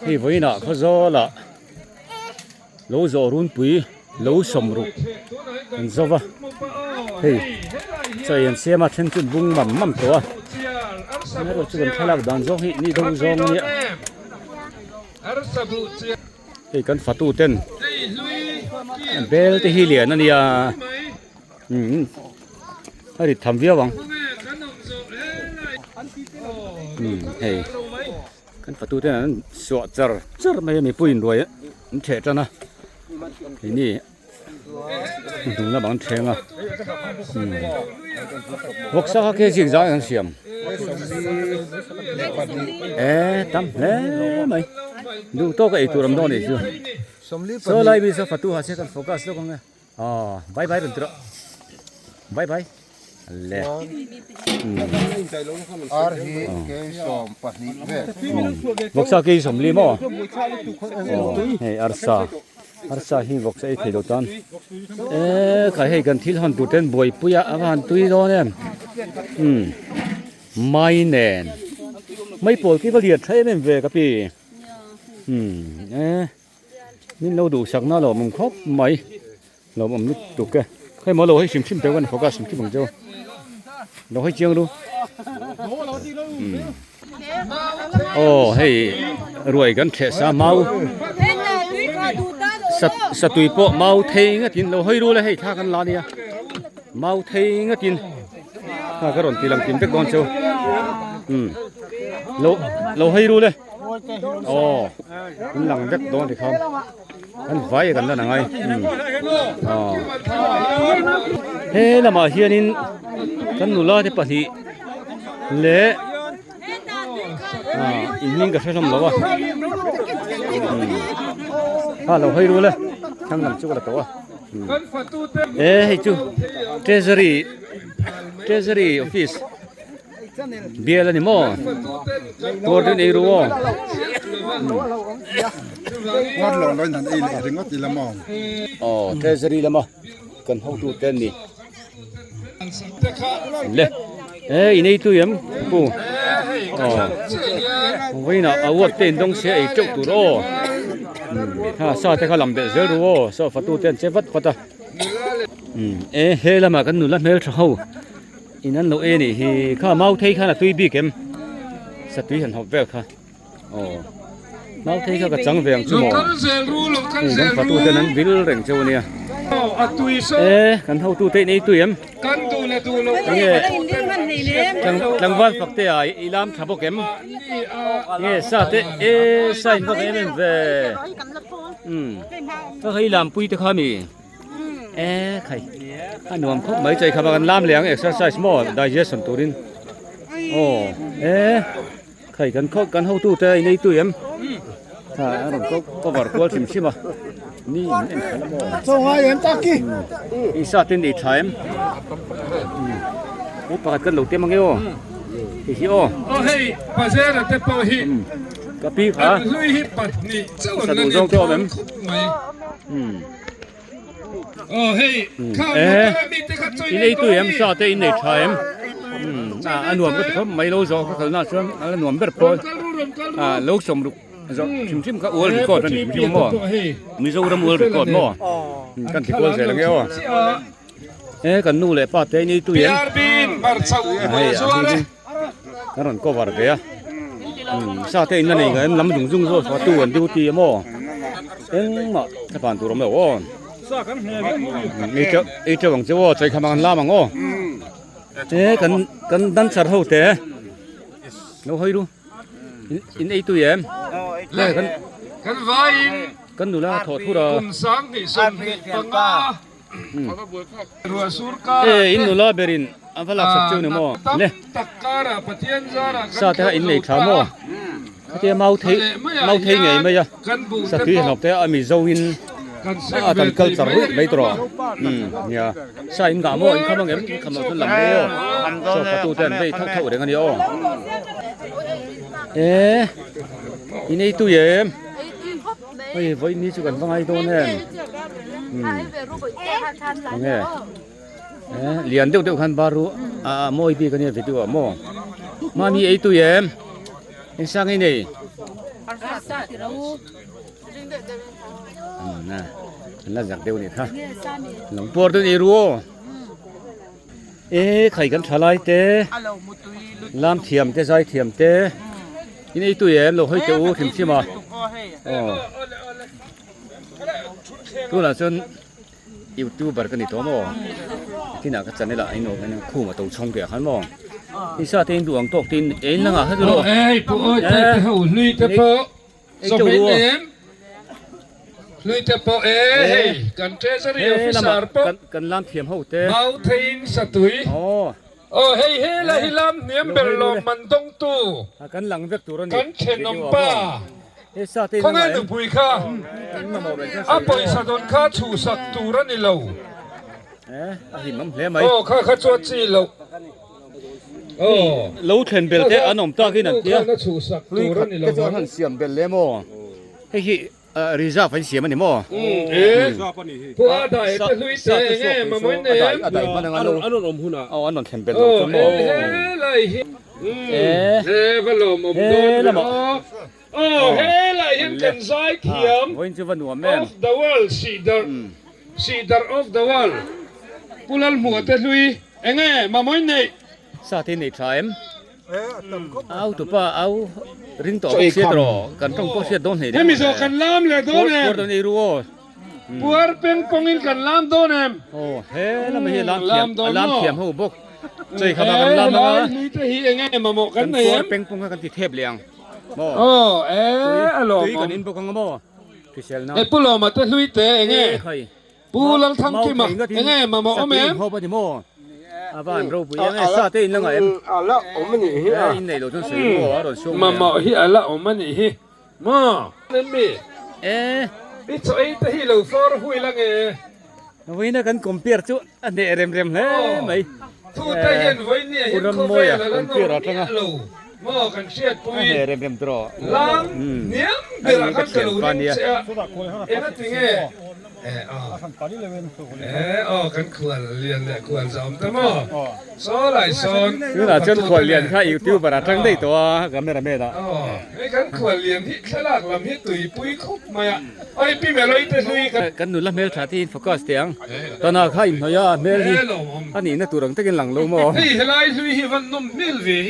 Hei vawiinah Khawzawlah lo zawh runpui lo sawmruk an zo va, hei chaw ei an siam a then chu an bung mam mam tawh a, amaherawhchu chu kan thlalak dan zawng hi ni do zawng a nia. Hei kan fatu ten bel te hi lian a nia umm a rit tham viau ang umm hei kan fatu ten an suah char char mai a mipui in ruai an theh tan a keini hnung lamah an thleng a umm vawksa kha kg zah an siam eh tam hle mai duh tawk a ei tur awm dawn anih chu saw lai mi saw fatu ha se kan focus lawk ang e aw bye bye rawn ti rawh bye bye le Ar hi K12 vel. Vawksa K40 maw? Aw hei arsa arsa hi vawksa ei thei lo tan eee khai hei kan thil hawn tur ten buaipui a a va han tui dawn em umm mai nen mai pawl khi va lian tha em em ve ka pi umm e min lo duhsak na lawm awm khawp mai. Lo awm lutuk e. Hei maw lo hei hrim hrim teuh kan focus hrim hrim ang cheu. Lo hei chiang lu. Aw hei ruai kan theh sa mau. Satui pawh mau thei ngatin lo hawi rul e hei thla kan la nia. Mau thei ngatin kha ka rawn ti lang kim vek dawn cheu. Lo lo hawi rul e. Aw in lang vek dawn tikhan. Kan vai kan lan angai aw he lamah hianin kan nula te pahnih leh ah in hming ka hre hlawm lo a a lo hawi rul e thlang lam chu ka la tawh a e hei chu treasury treasury office Bial a ni maw? Tuar deuh nei ru aw. Aw treasury lama kan hotu te an ni. Le e i nei tui em pu. Aw vawiinah award te in dawng sia ei teuh tur aw. Ha sa te kha lam belh zel ru aw saw fatu te an che vat vat a. E he lamah kan nula hmeltha ho. In an lo e nih hi kha mau thei khan a tui bik em satui han hawp vel kha aw mau thei kha ka chang ve ang chu maw hei kan fatu ten an vil reng cheu ania e kan hotu te in ei tui em enge tlangval fak te ah i lam tha bawk em nge sa te e sa in va em em ve um ka hei lam pui te kha mi. E khai a nuam khawp mai chei kha kan lam leh ang exercise maw digestion turin aw e khai kan khaw kan hotu te in ei tui em ha a rawn cover kual hrim hrim a ni in en khalh a maw chaw ngai em taki i sa ten ei tha em u pakhat kan lo tem ange aw hei hi aw aw hei pazera te pawh hi ka pi kha hlui hi pahnih chauh an sa la duh ni zawng te awm em khawp mai umm Aw hei kha Eh, motor mi te kha chawi in ei tui em sa te in nei tha em umm a a nuam ka ti khawp mai lo zawh ka kalna chuan a la nuam ber pawl a lo sawm ruk zawh hrim hrim kha world record a ni hrim hrim maw Mizoram world record maw kan ti kual zel ange aw e kan nu leh pa te in ei tui em hei a hei kan rawn cover ve a sa te in la nei ngei em lam zung zung zawk tu an duty a maw engmah thla pan tur awm lo aw ei teuh ei teuh ang che aw chawi kham ang an lam ang aw e kan kan dancer ho te lo hawi ru in ei tui em le kan kan vaiin kan nula thawh thur a kum 2025 E in nula berin a va laksak cheu ni maw le sa te kha in nei tha maw khatia mau thei mau thei ngei mai a satui hlawk te a mizo in a kan culture ruih mai tawh rawh umm nia sa in ngah maw in kham ang em in kham loh chuan lam maw chaw fatu te an vei thauh thauh reng a nia aw e in ei tui em. Hei vawi ni chu kan va ngai dawn em enge lian deuh deuh khan bar ru a mawi bik ania video ah maw mahni ei tui em eng sang ei nei. An la zak deuh a nih kha. Lo puar deuh ni ru aw. E khai kan tha lai te lam thiam te zai thiam te in ei tui em lo hawi teh u hrim hrim a aw tunah chuan youtuber ka ni tawh maw tinah ka channel ah a inawm hian khum a to chhawng teh ah khan maw isa te in duh ang tawk te in ei in la ngah kha chu lo Hlui te pawh e hei kan treasury officer pawh kan lam thiam ho te mau theiin satui aw hei he la hi lam hniam ber lawm man dawng tu kan lang vek tur ani kan thenawm pa khawnge nupui kha a pawisa dawn kha chhuhsak tur ani lo aw kha kha chu a chi loh. Lo thlen bel te an awm tak in an tia hlui khat te chu an han siam bel lem aw hei hi reserve an siam a ni maw sa te suak te chu a dai a dai hman anga lo aw an rawn thlen bel lo chuan maw e he lamah vawiin chu va nuam em. Enge mamawin neih? Sa te nei tha em? Au tupa au ring tawh bawk sia tawh kan tawng pawh hriat dawn hlei Hemi zawh kan lam leh dawn em? Puar dawn ei ru aw. Puar peng pawngin kan lam dawn em? Aw he lamah hi lam thiam a lam thiam ho bawk. Chei kha kan lam anga. Helai hlui te hi enge mamawh kan nei em? Kan puar peng pawng kha kan ti thep leh ang. Maw? Aw e a lawm awm. Tui kan in bawk ang maw? Hrisel na. E Pu Lawma te hlui te enge? Pu Lalthangkima, enge mamawh awm em? Mamawh hi a la awm a nih hi maw? I chaw ei te hi lo fawr hui la nge? Vawiina kan compare chu a hneh rem rem hle mai. Thute hian vawinia hian khawvel a la nawr miah lo maw kan hriatpui. A hneh rem rem tawh. Lang hniam berah khan ka lo ring che a, engatinge? Aw kan khual lian leh khual zawm ta maw saw lai sawn tunah chuan khual lian kha youtuber a tang daih tawh a camera man ah hei kan khual lian hi thlalak lam hi tuipui khawp mai a oi pi meloi te hlui kan kan nula hmel tha te hi in focus teh ang tana kha inhnawih a hmel hi a nihna tur ang takin lang lo maw hei helai hlui hi van nawm hmel ve hi.